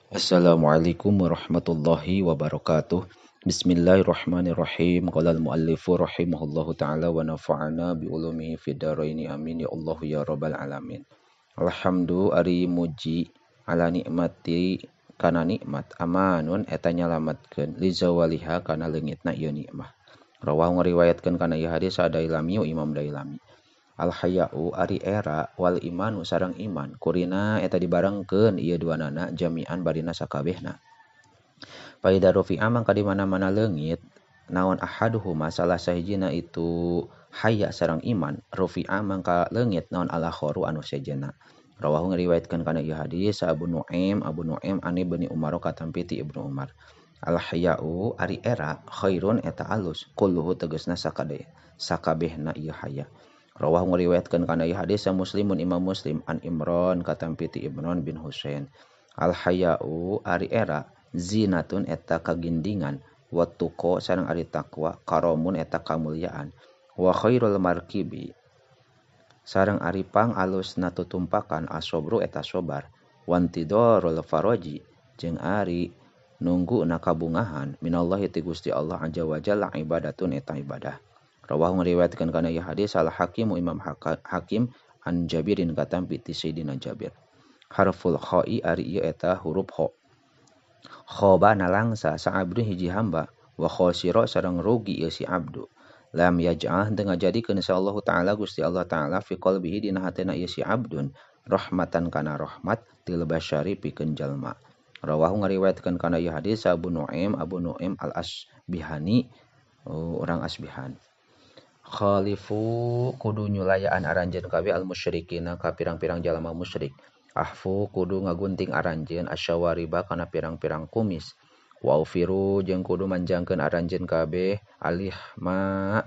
Assalamualaikum warahmatullahi wabarakatuh. Bismillahirrahmanirrahim. Qala al-muallifu rahimahullahu ta'ala wa nafa'ana bi ulumihi fid dharaini, amin ya Allah ya rabbal alamin. Alhamdu ari muji ala nikmati kana nikmat amanun eta nyalametkeun li zawaliha kana leungitna ieu nikmah. Rawahu ngariwayatkeun kana ieu hadis Dailami Imam Dailami. Al haya'u ari era wal imanu sareng iman kurina eta dibarengkeun ieu duanana jami'an barina sakabehna. Faida rufi'a mangka di mana-mana leungit naon ahaduhuma salah sahijina itu haya sareng iman, rufi'a mangka leungit naon al-akharu anu sejenna. Rawahu ngariwayatkeun kana ieu hadis Abu Nu'aim Abu Nu'aim an Ibni Umar katampi ti Ibnu Umar. Al haya'u ari era khairun eta alus kulluhu tegasna sakabehna ieu haya. Rawahu ngariwayatkeun kana ieu hadis Muslimun Imam Muslim an Imran katampi ti Imran bin Husain. Al haya'u ari era zinatun eta kagindingan wa tuqa sareng ari takwa karamun eta kamulyaan wa khairul markibi sareng ari pang alusna tutumpakan asobru eta sobar wantidorul faraji jeung ari nunggu na kabungahan minallahi ti Gusti Allah azza wa jalla ibadatun eta ibadah. Rawahu ngariwayatkeun kana ieu hadis al Hakim Imam Hakim an Jabirin katampi ti Sayyidina Jabir. Harful kha'i ari ieu eta huruf kha. Khoba nalangsa sa abdu hiji hamba wa khosira sareng rugi ieu si abdu. Lam yaj'al teu ngajadikeun insyaallah taala Gusti Allah taala fi qalbihi dina hatena ieu si abdun rahmatan kana rahmat til basyari pikeun jalma. Rawahu ngariwayatkeun kana ieu hadis Abu Nu'aim Abu Nu'aim al-Asbihani, orang Asbihan. Khalifu kudu nyulayaan aranjeun kabeh al musyrikina ka pirang-pirang jalma musyrik. Ahfu kudu ngagunting aranjeun asyawariba kana pirang-pirang kumis. Wa ufiru jeung kudu manjangkeun aranjeun kabeh alih ma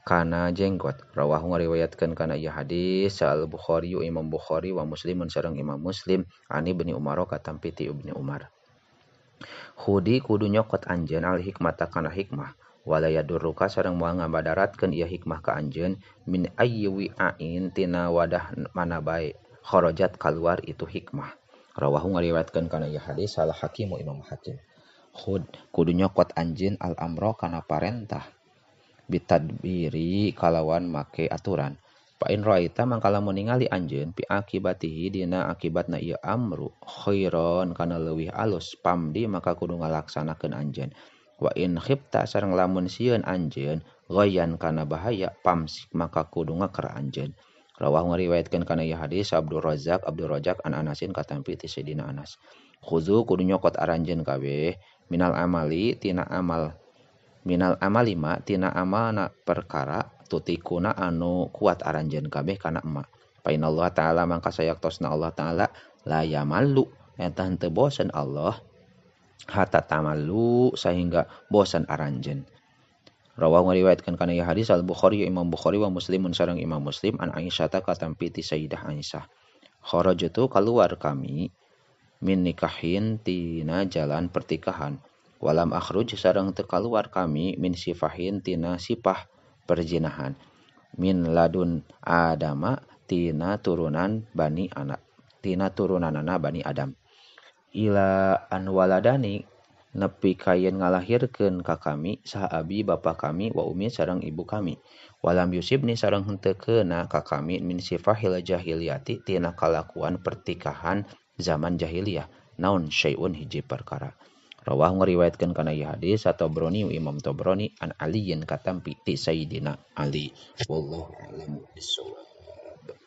kana jenggot. Rawahu ngariwayatkeun kana ieu hadis Al Bukhari Imam Bukhari wa Muslimun sareng Imam Muslim an Ibni Umar katampi ti Ibni Umar. Hudi kudu nyokot anjeun al hikmata kana hikmah. Wala yadurruka sareng moal ngabadaratkeun ieu hikmah ka anjeun min ayyi wi'ain tina wadah mana bae kharajat kaluar itu hikmah. Rawahu ngariwayatkeun kana ieu hadis Al Hakim Imam Hakim. Khud kudu nyokot anjeun al amra kana parentah bitadbiri kalawan make aturan. Fa in ra'aita mangka lamun ningali anjeun bi akibatihi dina akibatna ieu amru khairon kana leuwih alus pamdi maka kudu ngalaksanakeun anjeun. Wa in khifta sareng lamun sieun anjeun ghayan kana bahaya pamsik maka kudu ngaker anjeun. Rawahu ngariwayatkeun kana ieu hadis Abdul Razzaq Abdul Razzaq an Anasin katampi ti Sayyidina Anas. Khuzu kudu nyokot aranjeun kabeh minal amali tina amal minal amali ma tina amalna perkara tutikuna anu kuat aranjeun kabeh kana emak. Fa innallaha ta'ala mangka sayaktosna Allah ta'ala la yamallu eta henteu bosen Allah hatta tamallu sehingga bosan aranjeun. Rawahu ngariwayatkeun kana ieu hadis Al Bukhari Imam Bukhari wa Muslimun sareng Imam Muslim an Aisyah katampi ti Sayyidah Aisyah. Kharajtu kaluar kami min nikahin tina jalan pertikahan. Walam akhruj sareng teu kaluar kami min sifahin tina sipah perzinahan. Min ladun Adama tina turunan bani anak tina turunanana bani Adam. Ila an waladani nepi ka yen ngalahirkeun ka kami saha abi bapa kami wa umi sareng ibu kami. Walam yusibni sareng henteu keuna ka kami min sifahil jahiliyati tina kalakuan pertikahan zaman jahiliyah naon syai'un hiji perkara. Rawahu ngariwayatkeun kana ieu hadis Tabrani Imam Tabrani an Aliyin katampi ti Sayyidina Ali. Wallahu a'lam bissawab.